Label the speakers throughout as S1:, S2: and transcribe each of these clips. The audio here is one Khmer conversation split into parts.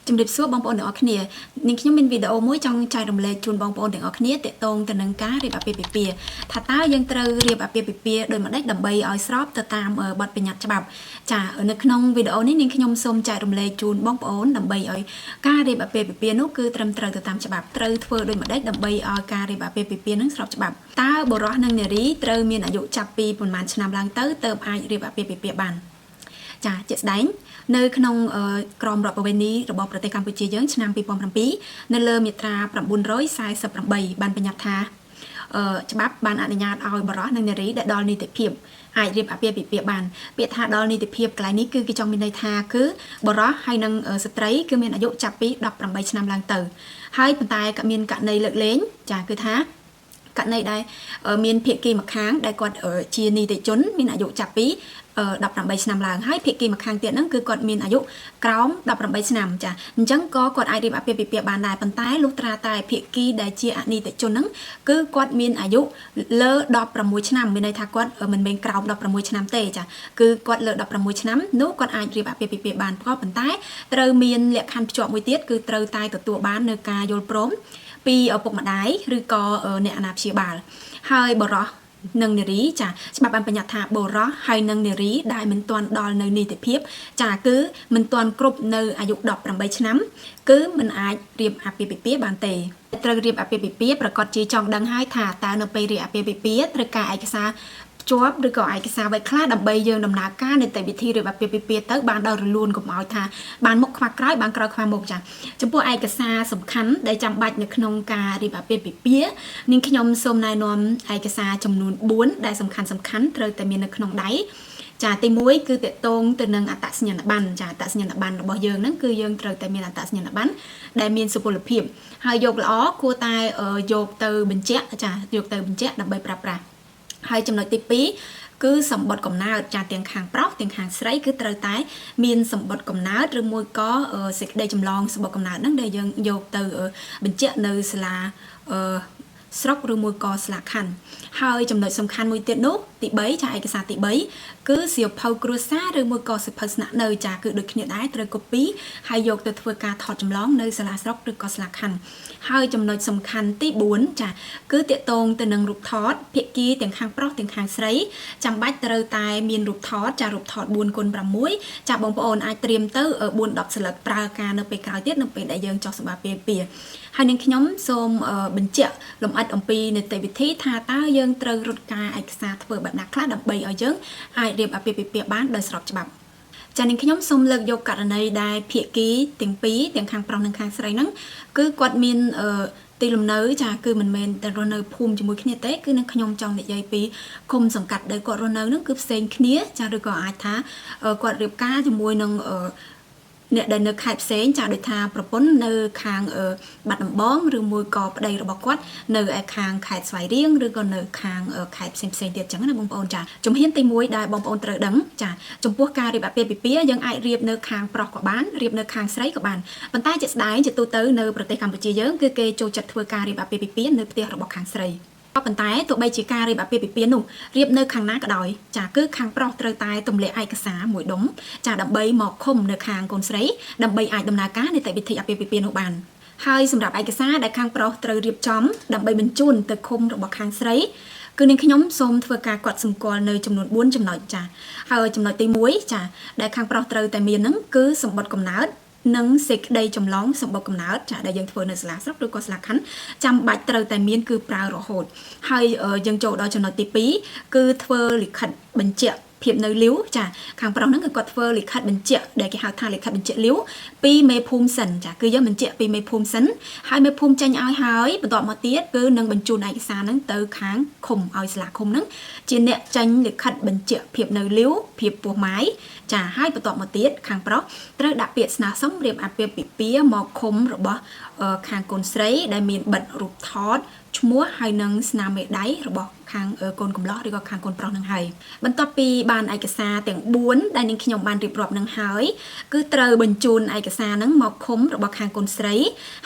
S1: ជំរាបសួរបងប្អូនទាំងអស់គ្នានាងខ្ញុំមានវីដេអូមួយចង់ចែករំលែកជូនបងប្អូនទាំងអស់គ្នាទាក់ទងទៅនឹងការរៀបអាពាហ៍ពិពាហ៍ថាតើយើងត្រូវរៀបអាពាហ៍ពិពាហ៍ដោយម្ដេចដើម្បីឲ្យស្របទៅតាមបទបញ្ញត្តិច្បាប់ចានៅក្នុងវីដេអូនេះនាងខ្ញុំសូមចែករំលែកជូនបងប្អូនដើម្បីឲ្យការរៀបអាពាហ៍ពិពាហ៍នោះគឺត្រឹមត្រូវទៅតាមច្បាប់ត្រូវធ្វើដោយម្ដេចដើម្បីឲ្យការរៀបអាពាហ៍ពិពាហ៍នឹងស្របច្បាប់តើបុរសនិងនារីត្រូវមានអាយុចាប់ពីប៉ុន្មានឆ្នាំឡើងទៅទើបអាចរៀបអាពាហ៍ពិពាហ៍បានចាជាក់ស្ដែងនៅក្នុងក្រមរដ្ឋប្រវេណីរបស់ប្រទេសកម្ពុជាយើងឆ្នាំ2007នៅលើមាត្រា948បានបញ្ញត្តិថាច្បាប់បានអនុញ្ញាតឲ្យបុរសនិងនារីដែលដល់នីតិភាពអាចរៀបអាពាហ៍ពិពាហ៍បានពាក្យថាដល់នីតិភាពកន្លែងនេះគឺគេចង់មានន័យថាគឺបុរសហើយនិងស្ត្រីគឺមានអាយុចាប់ពី18ឆ្នាំឡើងទៅហើយប៉ុន្តែក៏មានករណីលើកលែងចាគឺថាករណីដែលមានភាគីម្ខាងដែលគាត់ជានីតិជនមានអាយុចាប់ពី18ឆ្នាំឡើងហើយភាគីម្ខាងទៀតហ្នឹងគឺគាត់មានអាយុក្រោម18ឆ្នាំចាអញ្ចឹងក៏គាត់អាចរៀបអាពាហ៍ពិពាហ៍បានដែរប៉ុន្តែលុះត្រាតែភាគីដែលជាអនីតិជនហ្នឹងគឺគាត់មានអាយុលើ16ឆ្នាំមានន័យថាគាត់មិនមែនក្រោម16ឆ្នាំទេចាគឺគាត់លើ16ឆ្នាំនោះគាត់អាចរៀបអាពាហ៍ពិពាហ៍បានក៏ប៉ុន្តែត្រូវមានលក្ខខណ្ឌភ្ជាប់មួយទៀតគឺត្រូវតែទទួលបាននៅការយល់ព្រមពីឪពុកម្ដាយឬក៏អ្នកអាណាព្យាបាលហើយបរោះនិងនារីចាច្បាប់បានបញ្ញត្តិថាបុរសហើយនិងនារីដែលមិនទាន់ដល់នៅនីតិភាពចាគឺមិនទាន់គ្រប់នៅអាយុ18ឆ្នាំគឺមិនអាចរៀបអាពាហ៍ពិពាហ៍បានទេត្រូវរៀបអាពាហ៍ពិពាហ៍ប្រកាសជាចង់ដឹងហើយថាតើនៅពេលរៀបអាពាហ៍ពិពាហ៍ត្រូវការឯកសារភ្ជាប់ឬក៏ឯកសារអ្វីខ្លះដើម្បីយើងដំណើរការនីតិវិធីរៀបអាពាហ៍ពិពាហ៍ទៅបានដល់រលូនកុំឲ្យថាបានមុខខ្វះក្រោយបានក្រោយខ្វះមុខចាចំពោះឯកសារសំខាន់ដែលចាំបាច់នៅក្នុងការរៀបអាពាហ៍ពិពាហ៍នាងខ្ញុំសូមណែនាំឯកសារចំនួន4ដែលសំខាន់ត្រូវតែមាននៅក្នុងដៃចាទី1គឺតកតងទៅនឹងអត្តសញ្ញាណប័ណ្ណចាអត្តសញ្ញាណប័ណ្ណរបស់យើងហ្នឹងគឺយើងត្រូវតែមានអត្តសញ្ញាណប័ណ្ណដែលមានសុពលភាពហើយយកល្អគួរតែយកទៅបញ្ជាក់ចាយកទៅបញ្ជាក់ដើម្បីប្រើប្រាស់ហើយចំណុចទី2គឺសម្បត្តិកំណើតចាទាំងខាងប្រុសទាំងខាងស្រីគឺត្រូវតែមានសម្បត្តិកំណើតឬមួយក៏សេចក្តីចម្លងសម្បត្តិកំណើតហ្នឹងដែលយើងយកទៅបញ្ជាក់នៅសាលាស្រុកឬមួយក៏ស្លាខណ្ឌហើយចំណុចសំខាន់មួយទៀតនោះទី3ចាឯកសារទី3គឺសៀវភៅគ្រួសារឬមួយក៏សៀវភៅស្នាក់នៅចាគឺដូចគ្នាដែរត្រូវកូពីហើយយកទៅធ្វើការថតចម្លងនៅសាលាស្រុកឬក៏ស្លាខណ្ឌហើយចំណុចសំខាន់ទី4ចាគឺតាកតងទៅនឹងរូបថតភាគីទាំងខាងប្រុសទាំងខាងស្រីចាំបាច់ត្រូវតែមានរូបថតចារូបថត4x6ចាបងប្អូនអាចត្រៀមទៅ4 10ស្លឹកប្រើការនៅពេលក្រោយទៀតនៅពេលដែលយើងចុះសម្រាប់ពេលពីហើយនឹងខ្ញុំសូមបញ្ជាក់លម្អិតអំពីនីតិវិធីថាតើយើងត្រូវរត់ការឯកសារធ្វើបែបណាខ្លះដើម្បីឲ្យយើងអាចរៀបអាពាហ៍ពិពាហ៍បានដោយស្របច្បាប់ចានាងខ្ញុំសូមលើកយកករណីដែលភាគីទាំងពីរទាំងខាងប្រុសនិងខាងស្រីហ្នឹងគឺគាត់មានទីលំនៅចាគឺមិនមែនតែរស់នៅភូមិជាមួយគ្នាទេគឺនឹងខ្ញុំចង់និយាយពីឃុំសង្កាត់ដែលគាត់រស់នៅហ្នឹងគឺផ្សេងគ្នាចាឬក៏អាចថាគាត់រៀបការជាមួយនឹងអ្នកដែលនៅខេត្តផ្សេងចាដូចថាប្រពន្ធនៅខាងបាត់ដំបងឬមួយក៏ប្តីរបស់គាត់នៅឯខាងខេត្តស្វាយរៀងឬក៏នៅខាងខេត្តផ្សេងផ្សេងទៀតចឹងណាបងប្អូនចាជំហានទី1ដែលបងប្អូនត្រូវដឹងចាចំពោះការរៀបអាពាហ៍ពិពាហ៍យើងអាចរៀបនៅខាងប្រុសក៏បានរៀបនៅខាងស្រីក៏បានប៉ុន្តែជាក់ស្ដែងជាទូទៅនៅប្រទេសកម្ពុជាយើងគឺគេចូលចិត្តធ្វើការរៀបអាពាហ៍ពិពាហ៍នៅផ្ទះរបស់ខាងស្រីក៏ប៉ុន្តែទោះបីជាការរៀបអាពាហ៍ពិពាហ៍នោះរៀបនៅខាងណាក៏ដោយចាគឺខាងប្រុសត្រូវតែទម្លាក់ឯកសារមួយដុំចាដើម្បីមកឃុំនៅខាងកូនស្រីដើម្បីអាចដំណើរការនីតិវិធីអាពាហ៍ពិពាហ៍នោះបានហើយសម្រាប់ឯកសារដែលខាងប្រុសត្រូវរៀបចំដើម្បីបញ្ជូនទៅឃុំរបស់ខាងស្រីគឺនាងខ្ញុំសូមធ្វើការកត់សម្គាល់នៅចំនួន4ចំណុចចាហើយចំណុចទី1ចាដែលខាងប្រុសត្រូវតែមានហ្នឹងគឺសម្បត្តិកំណើតនិងសេចក្តីចម្លងសម្បត្តិកំណើតចាដែលយើងធ្វើនៅសាលាស្រុកឬក៏សាលាខណ្ឌចាំបាច់ត្រូវតែមានគឺប្រើរហូតហើយយើងចូលដល់ចំណុចទី2គឺធ្វើលិខិតបញ្ជាក់ភាពនៅលាវចាខាងប្រុសហ្នឹងគឺគាត់ធ្វើលិខិតបញ្ជាក់ដែលគេហៅថាលិខិតបញ្ជាក់លាវពីមេភូមិសិនចាគឺយើងបញ្ជាក់ពីមេភូមិសិនហើយមេភូមិចេញឲ្យហើយបន្ទាប់មកទៀតគឺនឹងបញ្ជូនឯកសារហ្នឹងទៅខាងឃុំឲ្យសាលាឃុំហ្នឹងជាអ្នកចេញលិខិតបញ្ជាក់ភាពនៅលាវភាពពោះម៉ាយចាហើយបន្ទាប់មកទៀតខាងប្រុសត្រូវដាក់ពាក្យស្នើសុំរៀបអាពាហ៍ពិពាហ៍មកឃុំរបស់ខាងកូនស្រីដែលមានបិទរូបថតឈ្មោះហើយនឹងស្នាមមេដៃរបស់ខាងកូនកំលោះឬក៏ខាងកូនប្រុសនឹងហើយបន្ទាប់ពីបានឯកសារទាំង4ដែលនាងខ្ញុំបានរៀបរាប់នឹងហើយគឺត្រូវបញ្ជូនឯកសារនឹងមកឃុំរបស់ខាងកូនស្រី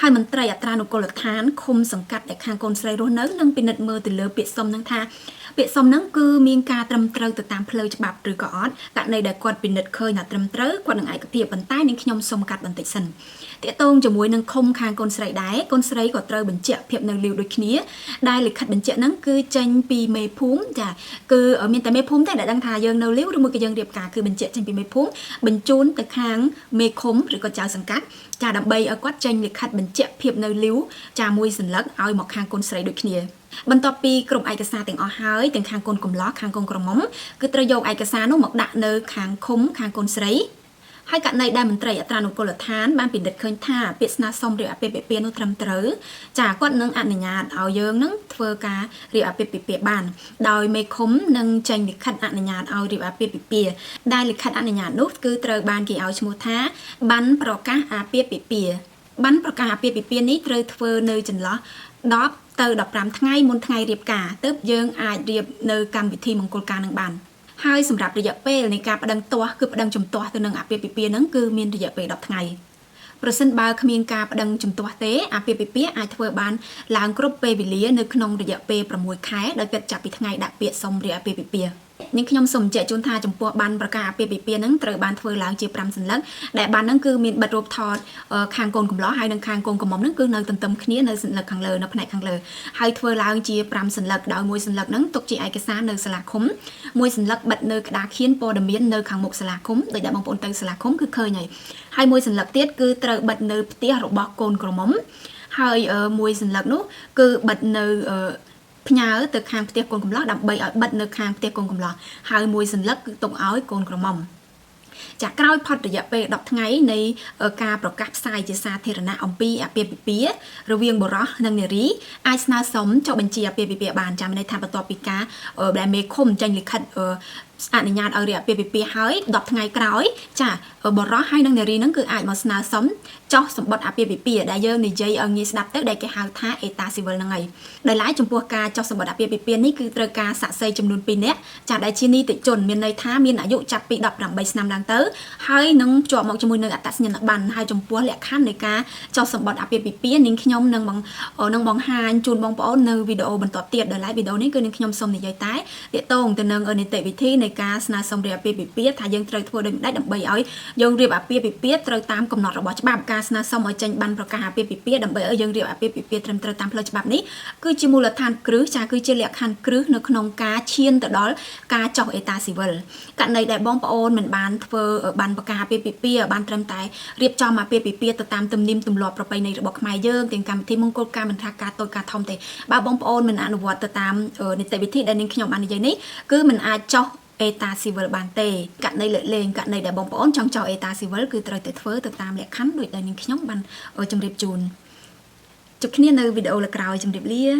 S1: ហើយមន្ត្រីអត្រានុកូលដ្ឋានឃុំសង្កាត់ដែលខាងកូនស្រីរស់នៅនឹងពិនិត្យមើលទៅលើពាក្យសុំនឹងថា ពាក្យសុំហ្នឹងគឺមានការត្រឹមត្រូវទៅតាមផ្លូវច្បាប់ឬក៏អត់ករណីដែលគាត់ពិនិត្យឃើញថាត្រឹមត្រូវគាត់នឹងឯកភាពប៉ុន្តែនាងខ្ញុំសុំកាត់បន្តិចសិនទាក់ទងជាមួយនឹងឃុំខាងកូនស្រីដែរកូនស្រីក៏ត្រូវបញ្ជាក់ភាពនៅលីវដូចគ្នាដែលលិខិតបញ្ជាក់ហ្នឹងគឺចេញពីមេភូមិចាគឺមានតែមេភូមិទេដែលដឹងថាយើងនៅលីវឬមួយក៏យើងរៀបការគឺបញ្ជាក់ចេញពីមេភូមិបញ្ជូនទៅខាងមេឃុំឬក៏ចៅសង្កាត់ចាដើម្បីឲ្យគាត់ចេញលិខិតបញ្ជាក់ភាពនៅលីវចាមួយសន្លឹកឲ្យមកខាងកូនស្រីដូចគ្នាបន្ទាប់ពីគ្រប់ឯកសារទាំងអស់ហើយទាំងខាងកូនកំលោះខាងកូនក្រមុំគឺត្រូវយកឯកសារនោះមកដាក់នៅខាងឃុំខាងកូនស្រីហើយករណីដែលមន្ត្រីអត្រានុកូលដ្ឋានបានពិនិត្យឃើញថាពាក្យស្នើសុំរៀបអាពាហ៍ពិពាហ៍នោះត្រឹមត្រូវចាគាត់នឹងអនុញ្ញាតឲ្យយើងនឹងធ្វើការរៀបអាពាហ៍ពិពាហ៍បានដោយមេឃុំនឹងចេញលិខិតអនុញ្ញាតឲ្យរៀបអាពាហ៍ពិពាហ៍ដែលលិខិតអនុញ្ញាតនោះគឺត្រូវបានគេឲ្យឈ្មោះថាបានប្រកាសអាពាហ៍ពិពាហ៍បានប្រកាសអាពាហ៍ពិពាហ៍នេះត្រូវធ្វើនៅចន្លោះ10ទៅ15ថ្ងៃមុនថ្ងៃរៀបការទើបយើងអាចរៀបនៅកម្មវិធីមង្គលការនឹងបានហើយសម្រាប់រយៈពេលនៃការប្តឹងទាស់គឺប្តឹងជំទាស់ទៅនឹងអាពាហ៍ពិពាហ៍ហ្នឹងគឺមានរយៈពេល10ថ្ងៃប្រសិនបើគ្មានការប្តឹងជំទាស់ទេអាពាហ៍ពិពាហ៍អាចធ្វើបានឡើងគ្រប់ពេលវេលានៅក្នុងរយៈពេល6ខែដោយគិតចាប់ពីថ្ងៃដាក់ពាក្យសុំរៀបអាពាហ៍ពិពាហ៍នាងខ្ញុំសូមបញ្ជាក់ជូនថាចំពោះបានប្រកាសអាពាហ៍ពិពាហ៍ហ្នឹងត្រូវបានធ្វើឡើងជា5សន្លឹកដែលបានហ្នឹងគឺមានបិទរូបថតខាងកូនកំលោះហើយនិងខាងកូនកំមុំហ្នឹងគឺនៅទន្ទឹមគ្នានៅសន្លឹកខាងលើនៅផ្នែកខាងលើហើយធ្វើឡើងជា5សន្លឹកដោយមួយសន្លឹកហ្នឹងទុកជាឯកសារនៅសាលាឃុំមួយសន្លឹកបិទនៅក្តារខៀនព័ត៌មាននៅខាងមុខសាលាឃុំដោយដែលបងប្អូនទៅសាលាឃុំគឺឃើញហើយហើយមួយសន្លឹកទៀតគឺត្រូវបិទនៅផ្ទះរបស់កូនក្រមុំហើយមួយសន្លឹកនោះគឺបិទនៅផ្ញើទៅខាងផ្ទះកូនកំលោះដើម្បីឲ្យបិទនៅខាងផ្ទះកូនកំលោះហើយមួយសន្លឹកគឺទុកឲ្យកូនក្រមុំចាក្រោយផុតរយៈពេល10ថ្ងៃនៃការប្រកាសផ្សាយជាសាធារណៈអំពីអាពាហ៍ពិពាហ៍រវាងបុរសនិងនារីអាចស្នើសុំចុះបញ្ជីអាពាហ៍ពិពាហ៍បានចាំន័យថាបន្ទាប់ពីការដែលមេឃុំចេញលិខិតអនុញ្ញាតឲ្យរៀបអាពាហ៍ពិពាហ៍ហើយ10ថ្ងៃក្រោយចាបុរសហើយនិងនារីនឹងគឺអាចមកស្នើសុំចុះសម្បត្តិអាពាហ៍ពិពាហ៍ដែលយើងនិយាយឲ្យងាយស្ដាប់ទៅដែលគេហៅថាអេតាស៊ីវិលហ្នឹងហើយដោយឡែកចំពោះការចុះសម្បត្តិអាពាហ៍ពិពាហ៍នេះគឺត្រូវការសាក្សីចំនួន2នាក់ចាដែលជានីតិជនមានន័យថាមានអាយុចាប់ពី18ឆ្នាំឡើងទៅហើយនឹងភ្ជាប់មកជាមួយនឹងអត្តសញ្ញាណប័ណ្ណហើយចំពោះលក្ខខណ្ឌនៃការចុះសម្បត្តិអាពាហ៍ពិពាហ៍នាងខ្ញុំនឹងបង្ហាញជូនបងប្អូននៅវីដេអូបន្តទៀតដោយឡែកវីដេអូនេះគឺនាងខ្ញុំសូមនិយាយតែទាក់ទងទៅនឹងនីតិវិធីនៃការស្នើសុំរៀបអាពាហ៍ពិពាហ៍ថាយើងត្រូវធ្វើដូចម្តេចដើម្បីឲ្យយើងរៀបអាពាហ៍ពិពាហ៍ត្រូវតាមកំណត់របស់ច្បាប់ការស្នើសុំឲ្យចេញបានប្រកាសអាពាហ៍ពិពាហ៍ដើម្បីឲ្យយើងរៀបអាពាហ៍ពិពាហ៍ត្រឹមត្រូវតាមផ្លូវច្បាប់នេះគឺជាមូលដ្ឋានគ្រឹះចាគឺជាលក្ខខណ្ឌគ្រឹះនៅក្នុងការឈានទៅដល់ការចុះអេតាស៊ីវិលករណីដែលបងប្អូនមិនបានធ្វើបានប្រកាសអាពាហ៍ពិពាហ៍បានត្រឹមតែរៀបចំអាពាហ៍ពិពាហ៍ទៅតាមទំនៀមទម្លាប់ប្រពៃណីរបស់ខ្មែរយើងទាំងកម្មវិធីមង្គលការមិនថាការតូចការធំទេបើបងប្អូនមិនអនុវត្តទៅតាមនីតិវិធីដែលនាងខ្ញុំបាននិយាយនេះគឺមិនអាចចុះអេតាស៊ីវិលបានទេករណីលើកលែងករណីដែលបងប្អូនចង់ចោះអេតាស៊ីវិលគឺត្រូវតែធ្វើទៅតាមលក្ខខណ្ឌដូចដែលនាងខ្ញុំបានជម្រាបជូនជួបគ្នានៅវីដេអូលើក្រោយជម្រាបលា។